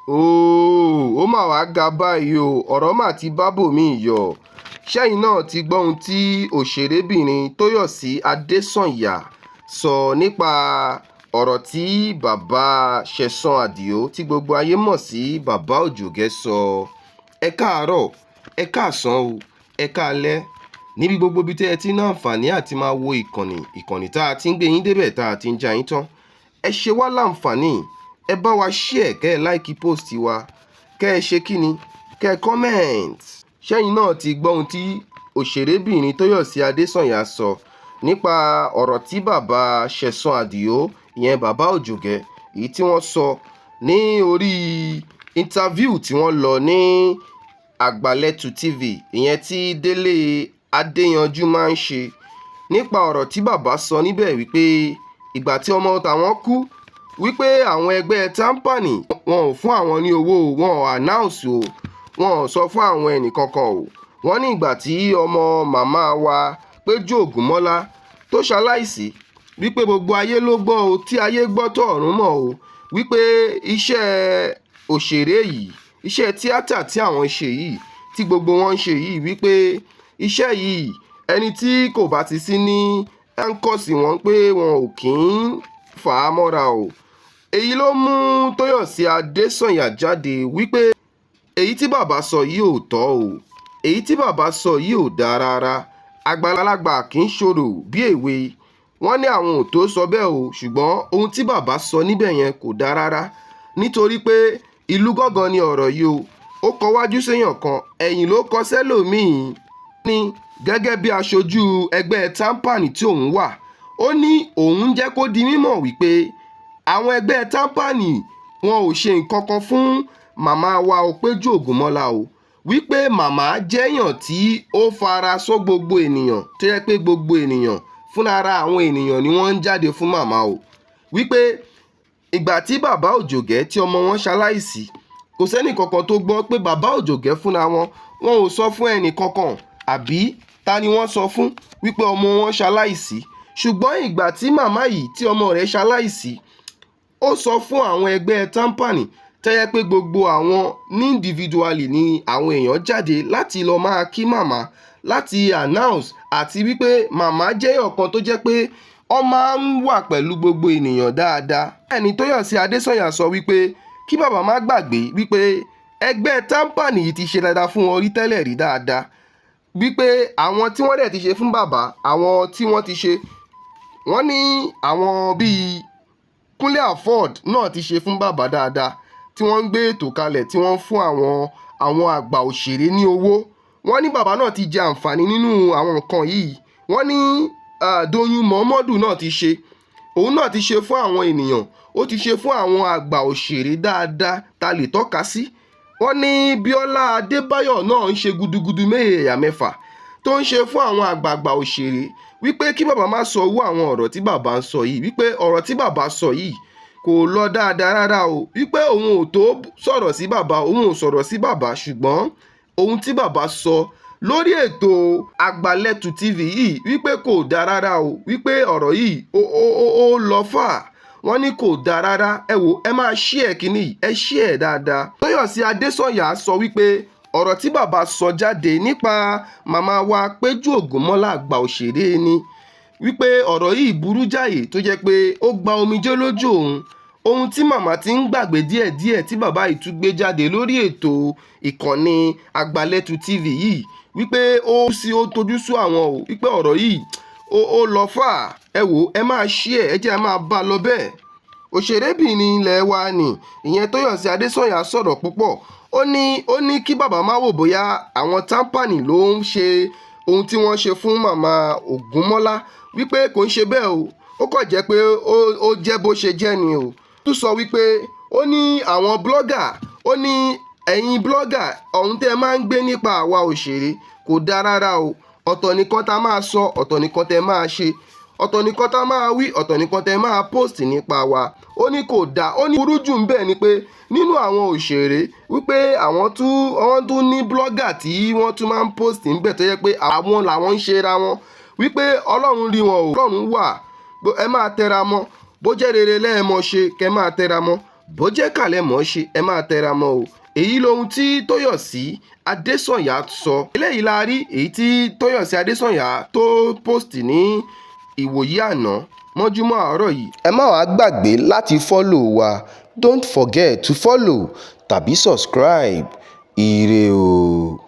Ooo, ó mà wáá ga báyìí o, ọ̀rọ̀ mà ti bá bòmíì yọ. Ṣẹ́yìn náà ti gbọ́ ohun tí òṣèrébìnrin Tóyọ̀sí Adésànyà sọ nípa ọ̀rọ̀ tí bàbá Sẹ̀san Àdìo tí gbogbo ayé mọ̀ sí Bàbá Òjògẹ́ sọ. Ẹ káàárọ̀, ẹ káàsán o, ẹ káalẹ́. Níbi gbogbo ibi tí ẹ ti ní àǹfààní àti máa wo ìkànnì, ìkànnì tá a ti ń gbé yín débẹ̀ tá a ti ń já yín tán. Ẹ ṣe wá láǹfààní, ẹ bá wa share, kẹ́ ẹ like post wa, kẹ́ ẹ ṣe kíni, kẹ́ ẹ comment. Ṣẹ́yìn náà ti gbọ́ ohun tí òṣèrébìnrin Tóyọ̀sí Adésànyà sọ nípa ọ̀rọ̀ tí bàbá Sẹ̀san Àdìo, ìyẹn Bàbá Òjògẹ́, èyí tí wọ́n sọ ní orí interview tí wọ́n lọ ní Àgbàlẹ̀tù TV, ìyẹn tí Délé Adéyanjú máa ń ṣe, nípa ọ̀rọ̀ tí bàbá sọ níbẹ̀ wípé ìgbà tí ọmọ tàwọn kú, wípé àwọn ẹgbẹ́ TAMPAN wọn ò fún àwọn ní owó, wọn ò announce o, wọn ò sọ fún àwọn ẹnìkankan o. Wọ́n ní ìgbà tí ọmọ màmá wa Péjú Ògúnmọ́lá tó ṣaláìsí, wípé gbogbo ayé ló gbọ́ o, tí ayé gbọ́ tó ọ̀run mọ̀ o, wípé iṣẹ́ òṣèré yìí, iṣẹ́ tíátà tí àwọn ń ṣe yìí, tí gbogbo wọn ń ṣe yìí, wípé iṣẹ́ yìí, ẹni tí kò bá ti sí ní áńkọ́sì wọn pé wọn ò kí ń fà á mọ́ra o. Èyí ló mú Tóyọ̀sí Adésànyà jáde wípé èyí tí bàbá sọ yìí ò tọ́ o, èyí tí bàbá sọ yìí ò dáa rárá. Àgbàlagbà kì í ṣòro bí èwe. Wọ́n ní àwọn ò tó sọ bẹ́ẹ̀ o, ṣùgbọ́n ohun tí bàbá sọ níbẹ̀ yẹn kò dáa rárá. Nítorí pé ìlú gángan ni ọ̀rọ̀ yìí o. Ó kọ wájú séèyàn kan, ẹ̀yìn ló kọ sẹ́lòmíì. Ní gẹ́gẹ́ bí aṣojú ẹgbẹ́ TAMPAN tí òun wà, ó ní òun jẹ́ kó di mímọ̀ wípé àwọn ẹgbẹ́ TAMPAN wọn ò ṣe nǹkan kan fún màmá wa Péjú Ògúnmọ́lá o. Wípé màmá jẹ́yàn tí ó fara sọ gbogbo ènìyàn, tó jẹ́ pé gbogbo ènìyàn fúnra àwọn ènìyàn ni wọ́n ń jáde fún màmá o. Wípé ìgbà tí bàbá Òjògẹ́ tí ọmọ wọn ṣaláìsí, kò sẹ́ni kankan tó gbọ́ pé bàbá Òjògẹ́ fúnra wọn, wọn ò sọ fún ẹnì kankan, àbí ta ni wọ́n sọ fún wípé ọmọ wọn ṣaláìsí. Ṣùgbọ́n ìgbà tí màmá yìí tí ọmọ rẹ̀ ṣaláìsí, ó sọ fún àwọn ẹgbẹ́ TAMPAN, tó jẹ́ pé gbogbo àwọn ní individually ni àwọn èèyàn jáde láti lọ máa kí màmá, láti announce, àti wípé màmá jẹ́ ọ̀kan tó jẹ́ pé ó máa ń wà pẹ̀lú gbogbo ènìyàn dáadáa. Bẹ́ẹ̀ ni Tóyọ̀sí Adésànyà sọ wípé kí bàbá má gbàgbé wípé ẹgbẹ́ TAMPAN yìí ti ṣe dáadáa fún wọn rí tẹ́lẹ̀ rí dáadáa. Wípé àwọn tí wọ́n dẹ̀ ti ṣe fún bàbá, àwọn tí wọ́n ti ṣe, wọ́n ní àwọn bíi Kúnlé Afod náà ti ṣe fún bàbá dáadáa, tí wọ́n ń gbé ètò kalẹ̀, tí wọ́n ń fún àwọn àgbà òṣèré ní owó. Wọ́n ní bàbá náà ti jẹ àǹfààní nínú àwọn nǹkan yìí. Wọ́n ní Doyin Muhammadu náà ti ṣe, òun náà ti ṣe fún àwọn ènìyàn, ó ti ṣe fún àwọn àgbà òṣèré dáadáa ta lè tọ́ka sí. Wọ́n ní Bíọ́lá Adébáyọ̀ náà ń ṣe gudugudu méje mẹ́fà tó ń ṣe fún àwọn àgbààgbà òṣèré, wípé kí bàbá má sọ owó àwọn ọ̀rọ̀ tí bàbá ń sọ yìí, wípé ọ̀rọ̀ tí bàbá sọ yìí kò lọ dáadáa rárá o. Wípé òun ò tó sọ̀rọ̀ sí bàbá, òun ò sọ̀rọ̀ sí bàbá, ṣùgbọ́n ohun tí bàbá sọ lórí ètò Àgbàlẹ̀tù TV yìí wípé kò dáa rárá o, wípé ọ̀rọ̀ yìí ó lọ fà. Wọ́n ní kò dáa rárá. Ẹ wò, ẹ máa share kíní yìí, ẹ share dáadáa. Tóyọ̀sí Adésànyà sọ wípé ọ̀rọ̀ tí bàbá sọ jáde nípa màmá wa Péjú Ògúnmọ́lá, àgbà òṣèré ni, wípé ọ̀rọ̀ yìí burú jáì tó jẹ́ pé ó gba omijé lójú òun. Ohun tí màmá ti ń gbàgbé díẹ̀díẹ̀ tí bàbá yìí tún gbé jáde lórí ètò ìkànnì Àgbàlẹ̀tù TV yìí, wípé ó sí ó tojú sú àwọn o, wípé ọ̀rọ̀ yìí ó lọ fà. Ẹ wò, ẹ máa share, ẹ jẹ́ ẹ máa bá a lọ bẹ́ẹ̀. Òṣèrébìnrin ilẹ̀ wa ni ìyẹn Tóyọ̀sí Adésànyà sọ̀rọ̀ púpọ̀. Ó ní kí bàbá má wò bóyá àwọn TAMPAN ló ń ṣe ohun tí wọ́n ṣe fún màmá Ògúnmọ́lá, wípé kò ń ṣe bẹ́ẹ̀ o, ó kàn jẹ́ pé ó jẹ́ bó ṣe jẹ́ ni o. Ó tún sọ wípé ó ní àwọn blogger, ó ní ẹ̀yin blogger, ohun tí ẹ máa ń gbé nípa àwa òṣèré kò dáa rárá o. Ọ̀tọ̀ nìkan tá máa sọ, ọ̀tọ̀ nìkan tẹ máa ṣe, ọ̀tọ̀ nìkan tá máa wí, ọ̀tọ̀ nìkan tẹ máa post nípa wa. Ó ní kò dáa. Ó ní burú jù ń bẹ́ẹ̀ ni pé nínú àwọn òṣèré, wípé àwọn tún wọ́n tún ní blogger tí wọ́n tún máa ń post níbẹ̀, tó jẹ́ pé àwọn làwọn ń ṣe ra wọn, wípé Ọlọ́run rí wọn o, Ọlọ́run wà. Ẹ máa tẹra mọ́, bó jẹ́ rere lẹ́ẹ̀mọ ṣe, kẹ́ máa tẹra mọ́. Bó jẹ́ kàlẹ́ mọ̀ ọ́ ṣe, ẹ máa tẹra mọ́ o. Èyí lohun tí Tóyọ̀sí Adésànyà sọ. Eléyìí la rí èyí tí Tóyọ̀sí Adésànyà tó post ní ìwòyí àná mọ́júmọ́ àárọ̀ yìí. Ẹ má wàá gbàgbé láti follow wa. Don't forget to follow tàbí subscribe. Ire o.